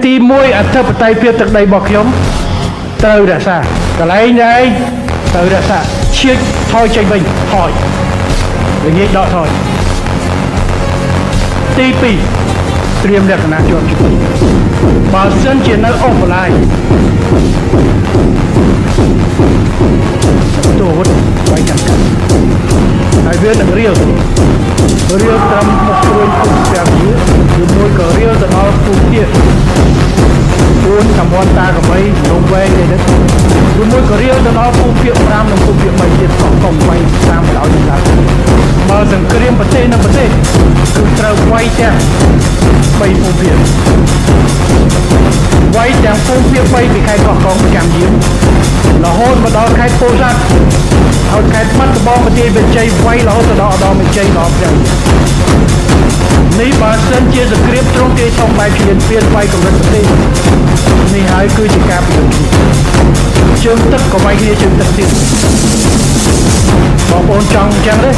ទី1អធិបតេយ្យភាពទឹកដីរបស់ខ្ញុំត្រូវរក្សាកន្លែងឯងត្រូវរក្សាឈៀកថយចេញវិញថយល្ងាចដកថយទី2ត្រៀមលក្ខណៈជាប់ជាមួយបើសិនជានៅអូសបន្លាយទូអាវុធវាយចាំកាត់ហើយវានឹងរៀលរៀលត្រឹមមុខព្រួយភូមិព្រះវិហារឬមួយក៏រៀលទៅដល់ភូមិទៀត ពួនតំបន់តាកមីនំវែងនេះទៅឬមួយក៏រៀលទៅដល់ភូមិភាគ5និងភូមិភាគ3ទៀតកោះកុងវាយតាមបណ្ដោយនឹងឡើងបើសង្គ្រាមប្រទេសនិងប្រទេសគឺត្រូវវាយទាំង3ភូមិភាគវាយទាំងភូមិភាគ3ពីខេត្តកោះកុងប្រចាំយាមរហូតមកដល់ខេត្តពោធិ៍សាត់ហើយខេត្តបាត់ដំបងប្រទេសវិជ័យវាយរហូតទៅដល់ឧត្តរមានជ័យដល់ព្រះវិហារនេះបើសិនជាសង្គ្រាមទ្រង់ទាយធំបែបឈ្លានពានវាយកម្រិតប្រទេសនេះហើយគឺជាការប្រយុទ្ធគ្នាជើងទឹកក៏វាយគ្នាជើងទឹកទៀតបងប្អូនចង់អញ្ចឹងទេ